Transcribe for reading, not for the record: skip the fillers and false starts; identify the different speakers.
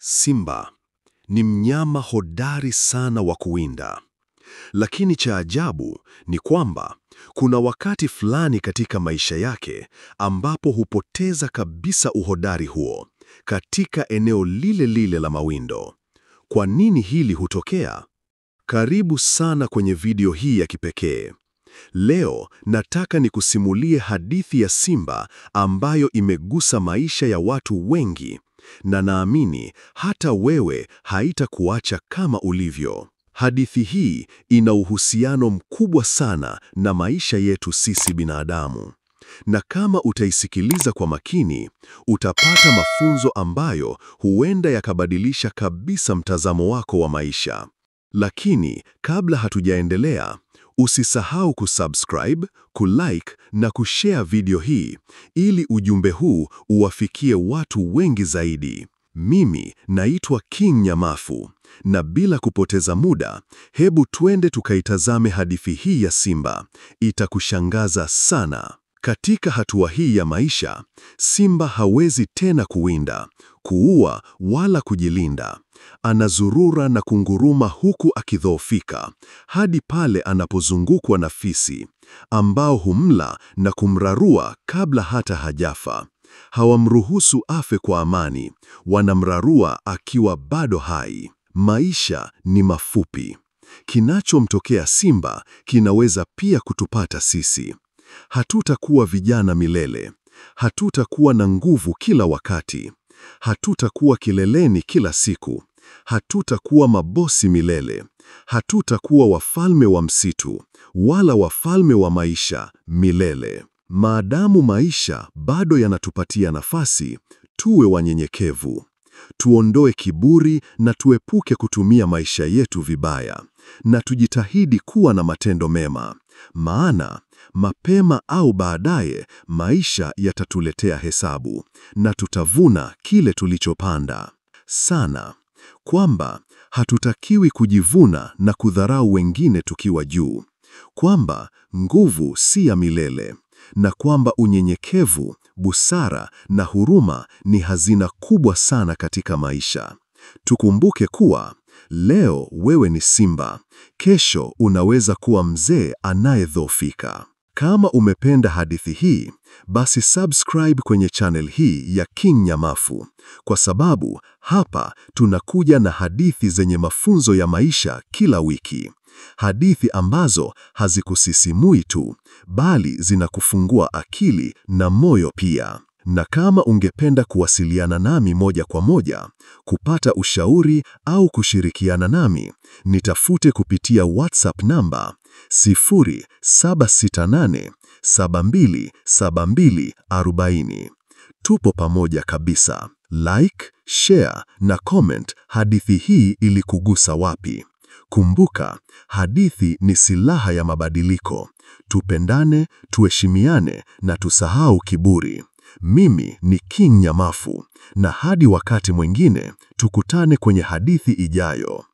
Speaker 1: Simba ni mnyama hodari sana wa kuwinda. Lakini cha ajabu ni kwamba kuna wakati fulani katika maisha yake ambapo hupoteza kabisa uhodari huo katika eneo lile lile la mawindo. Kwa nini hili hutokea? Karibu sana kwenye video hii ya kipekee. Leo nataka nikusimulie hadithi ya simba ambayo imegusa maisha ya watu wengi, na naamini hata wewe haitakuacha kama ulivyo. Hadithi hii ina uhusiano mkubwa sana na maisha yetu sisi binadamu. Na kama utaisikiliza kwa makini, utapata mafunzo ambayo huenda yakabadilisha kabisa mtazamo wako wa maisha. Lakini kabla hatujaendelea, usisahau kusubscribe, kulike na kushare video hii ili ujumbe huu uwafikie watu wengi zaidi. Mimi naitwa King Nyamafu, na bila kupoteza muda, hebu twende tukaitazame hadithi hii ya simba. Itakushangaza sana. Katika hatua hii ya maisha, simba hawezi tena kuwinda, kuua wala kujilinda. Anazurura na kunguruma huku akidhoofika, hadi pale anapozungukwa na fisi ambao humla na kumrarua kabla hata hajafa. Hawamruhusu afe kwa amani, wanamrarua akiwa bado hai. Maisha ni mafupi. Kinachomtokea simba kinaweza pia kutupata sisi. Hatutakuwa vijana milele, hatutakuwa na nguvu kila wakati, hatutakuwa kileleni kila siku, hatutakuwa mabosi milele, hatutakuwa wafalme wa msitu wala wafalme wa maisha milele. Maadamu maisha bado yanatupatia nafasi, tuwe wanyenyekevu, tuondoe kiburi na tuepuke kutumia maisha yetu vibaya, na tujitahidi kuwa na matendo mema, maana mapema au baadaye maisha yatatuletea hesabu na tutavuna kile tulichopanda. Sana kwamba hatutakiwi kujivuna na kudharau wengine tukiwa juu, kwamba nguvu si ya milele, na kwamba unyenyekevu, busara na huruma ni hazina kubwa sana katika maisha. Tukumbuke kuwa leo wewe ni simba, kesho unaweza kuwa mzee anayedhoofika. Kama umependa hadithi hii, basi subscribe kwenye channel hii ya King Nyamafu, kwa sababu hapa tunakuja na hadithi zenye mafunzo ya maisha kila wiki. Hadithi ambazo hazikusisimui tu, bali zinakufungua akili na moyo pia. Na kama ungependa kuwasiliana nami moja kwa moja, kupata ushauri au kushirikiana nami, nitafute kupitia WhatsApp namba 0768 727240. Tupo pamoja kabisa. Like, share na comment hadithi hii ilikugusa wapi. Kumbuka, hadithi ni silaha ya mabadiliko. Tupendane, tuheshimiane na tusahau kiburi. Mimi ni King Nyamafu, na hadi wakati mwingine tukutane kwenye hadithi ijayo.